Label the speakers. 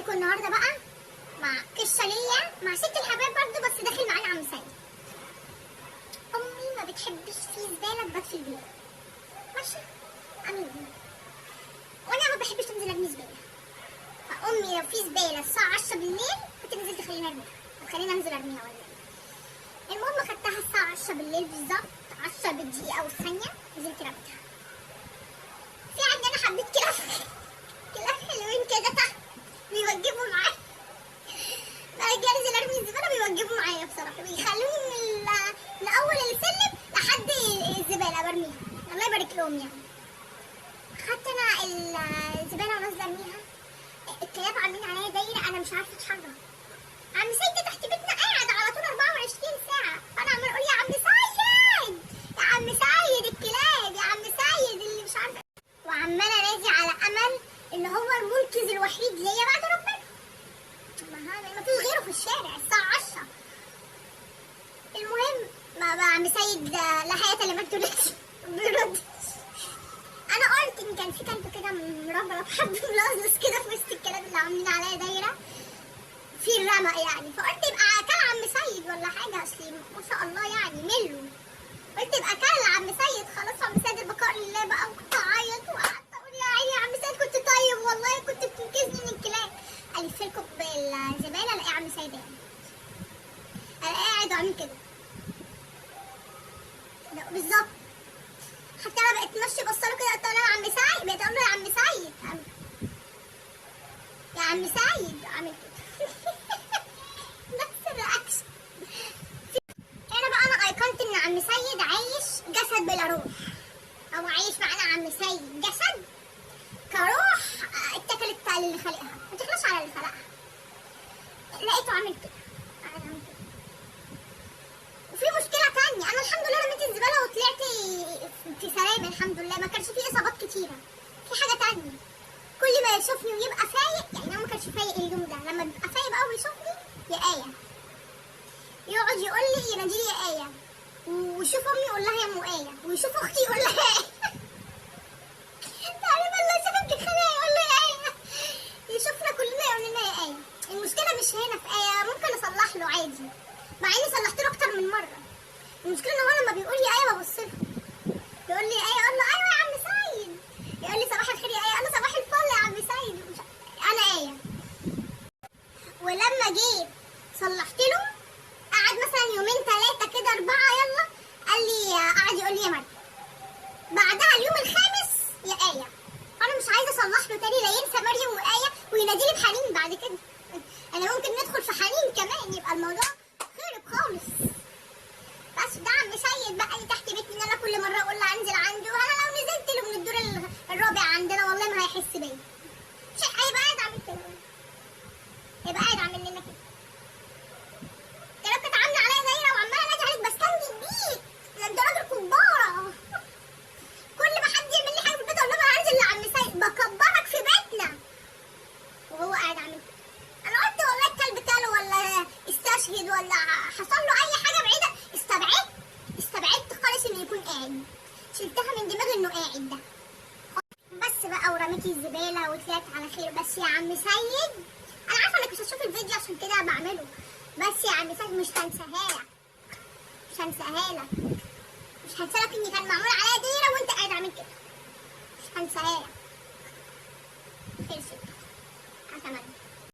Speaker 1: جايلكم النهارده بقى مع قصة ليا مع ست الحبايب برضه، بس داخل معانا عم سيد. امي ما بتحبش في زبالة تبات في البيت، ماشي امين، وانا ما بحبش انزل ارمي زبالة. فامي لو في زبالة الساعة 10 بالليل بتنزل تخليني ارميها، وتخليني انزل ارميها ولا ايه. المهم خدتها الساعة 10 بالليل بالظبط، 10 بالدقيقة والثانية، نزلت رميتها. في عندنا حبه كلاب كلاب حلوين كده تحت بيوجبوا معايا، باجي انزل ارمي الزبالة بيوجبوا معايا بصراحة، بيخلوني من اول السلم لحد الزبالة برميها، الله يبارك لهم يعني. خدت انا الزبالة ونازلة ارميها، الكلاب عاملين عليا دايرة، انا مش عارفه اتحرك. عم سيد تحت بيتنا قاعد على طول 24 ساعة، فانا عمال اقول يا عم سيد يا عم سيد الكلاب، يا عم سيد اللي مش عارفه، وعماله انادي على امل ان هو المنقذ الوحيد ليا بعد ربنا، ما فيش غيره في الشارع الساعة 10. المهم ما بقى عم سيد لا حياة لمن تنادي، ما بيردش. انا قلت ان كان في كلب كده مربرب حب ملظلظ كده في وسط الكلاب اللي عاملين عليا دايرة في الرمق يعني، فقلت يبقى كان عم سيد ولا حاجة، اصلي ما شاء الله يعني ملة، قلت يبقى كان عم سيد، خلاص عم سيد البقاء لله بقى. وكنت اعيط وقعدت اقول يا عيني يا عم سيد كنت طيب والله، كنت بتنقذني من الكلاب. الف لكم بالزباله الاقي عم سيد قاعد وعامل كده بالظبط. حتى انا بقيت ماشية بصله كده، قلت له يا عم سيد، بقيت اقول له يا عم سيد يا عم سيد، عامل كده نفس ال reaction. هنا بقى انا ايقنت ان عم سيد عايش جسد بلا روح، او عايش معانا عم سيد جسد كروح اتكلت على اللي خلقها، ما تخلصش على اللي خلقها. لقيته عامل كده، قاعد عامل كده. وفي مشكلة تانية، انا الحمد لله رميت الزبالة وطلعت في سلام الحمد لله، ما كانش فيه اصابات كتيرة. في حاجة تانية، كل ما يشوفني ويبقى فايق، يعني هو ما كانش فايق اليوم ده، لما بيبقى فايق بقى ويشوفني يا آية، يقعد يقول لي ينادي لي يا آية، ويشوف امي يقول لها يا ام آية، ويشوف اختي يقول لها يا آية. تقريبا لو شاف ابن خالي يقول له يا آية، يشوفنا كلنا يقول لنا يا آية. المشكلة مش هنا في آية، ممكن اصلح له عادي، مع اني صلحت له اكتر من مرة. المشكلة ان هو لما بيقول لي آية ببص له، يقول لي آية اقول له ايوه يا عم سيد، يقول لي صباح الخير يا آية، اقول له صباح الفل يا عم سيد، انا آية. ولما جيت صلحت له قعد مثلا يومين ثلاثة كده 4 يلا، قال لي قعد يقول لي يا مريم. بعدها اليوم الخامس يا آية. انا مش عايزة اصلح له تاني لا ينسى مريم وآية وينادي لي بحنين بعد كده، انا ممكن ندخل في حنين كمان، يبقى الموضوع خرب خالص. بس ده عم سيد بقى اللي تحت بيتي، ان انا كل مرة اقول له انزل عنده، انا لو نزلت له من الدور الرابع عندنا والله ما هيحس بيا، مش هيبقى قاعد عامل كده، هيبقى قاعد عامل لنا كده. الكلاب كانت عامله عليا دايرة وعماله انادي عليك بستنجد بيك، ده انت راجل كباره. كل ما حد يعمل لي حاجة في البيت اقول لهم انا هنزل لعم سيد، بكبرك في بيتنا، وهو قاعد عامل كده. انا قلت والله الكلب كاله ولا استشهد ولا حصل له اي حاجة بعيدة، استبعدت خالص انه يكون قاعد، شلتها من دماغي انه قاعد ده. بس بقى ورميت الزبالة وطلعت على خير. بس يا عم سيد انا عارفه انك مش هتشوف الفيديو عشان كده بعمله، بس يا عم سيد مش هنساها لك، مش هنساها لك، مش هنسالك ان كان معمول عليا دايرة وانت قاعد عامل كده، مش هنساها لك.